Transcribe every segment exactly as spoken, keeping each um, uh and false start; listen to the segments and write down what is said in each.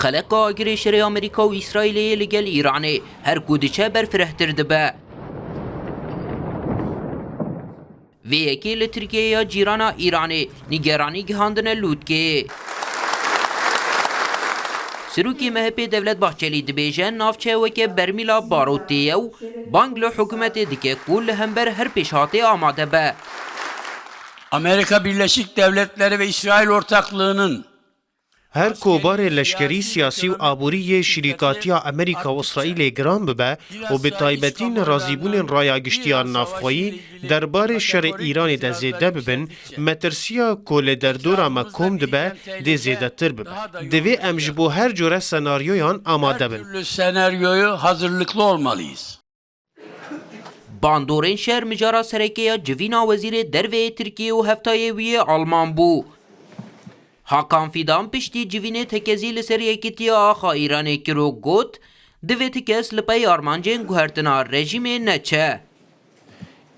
Xeleka agirê şerê Amerîka û Îsraîlê yê li gel Îranê her ku diçe berfirehtir dibe. Vê yekê li Tirkiyê ya cîrana Îranê nîgeranî gihandine lûtkê. Sirokê M H P Devlet Bahçelî dibêje navçe weke bermîla barotê ye û bang li hikûmetê dike ku li hember her pêşhatê amade be. Amerika Birleşik Devletleri ve İsrail ortaklığının Her kobarê leşkerî, siyasî û aborî yê şirîkatiya Amerîka û Îsraîlê giran bibe û bi taybetî nerazîbûnên raya giştiya navxweyî derbarê şerê Îranê de zêde bibin, metirsiya ku li derdora me kom dibe dê zêdetir bibe. Divê em ji bo her cure senaryoyan amade bin. Türlü senaryoyu hazırlıklı olmalıyız. Bandorên şer mijara sereke ya civîna wezîrê derve yê Tirkiyê û heftayê wî yê Alman bû. Hakan Fidan piştî civînê tekezî li ser yekîtiya axa Îranê kir û got, divê ti kes li pey armancên guhertina rejîmê neçe.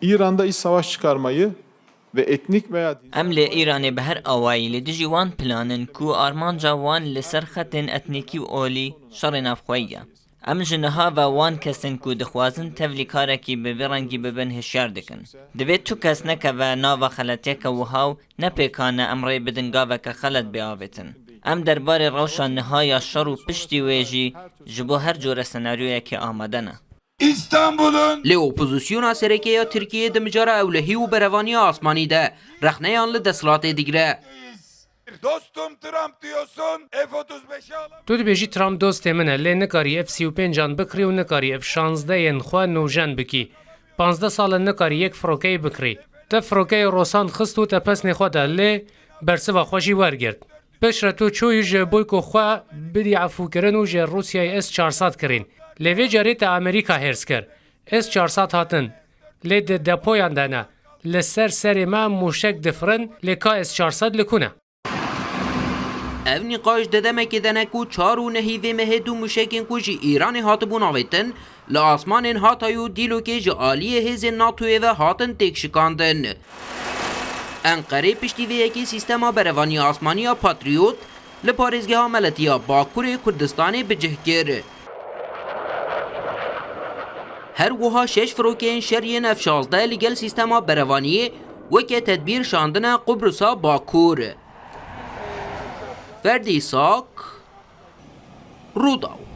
İran'da iç savaş çıkarmayı ve etnik veya din Em li Îranê bi her awayî li dijî wan plan in ku armanca wan li ser xetên etnîkî û olî şerê navxweyî ye. Em ji niha ve wan kes in ku dixwazin tevlî karekî bi vî rengî bibin hişyar dikin. Divê tu kes nekeve nava xeletiyeke wiha û ne pêkan e em rê bidin gaveke xelet bê avêtin. Em derbarê rewşa niha ya şer û piştî wê jî ji bo her cure senaryoyekê amade ne. İstanbul'un Lê opozisyona sereke ya Tirkiyê di mijara ewlehî û berevaniya asmanî de rexneyan li desthilatê digire. Dostum Trump diyorsun, F otuz beşi alamıyorsun. Tu dibêjî Trump dostê min e, lê nikarî F sî û pêncan bikirî û nikarî F şazdeh yên xwe nûjen bikî. Panzdeh sal e nikarî yek firokeyî bikirî. Te firokeyê rosan xist û te pesnê xwe da, lê bersiva xwe jî wergirt. Piştre tu çûyî ji bo ku xwe bidî efûkirin û ji Rûsyayê S çar sed kirîn. Lê vê carê te Amerîka hêrs kir. S çar sed hatin. Lê di depoyan de ne. Li ser serê me mûşek difirin, lê ka S çar sed li ku ne? Ev nîqaş di demekê de ne ku çar û nehî vê mehê du mûşekên ku ji Îranê hatibûn avêtin, li asmanên Hatay û Dîlokê ji aliyê hêzên NATOyê ve hatin têkşikandin. Enqerê piştî vê yekê sîstema berevaniya asmanî ya Patriot li parêzgeha Meletiya Bakurê Kurdistanê bi cih kir. Her wiha şeş firokeyên şer yên F şazdeh li gel sîstema berevaniyê weke tedbîr şandine Qubrusa Bakur. Ferdî Sak, Rûdaw.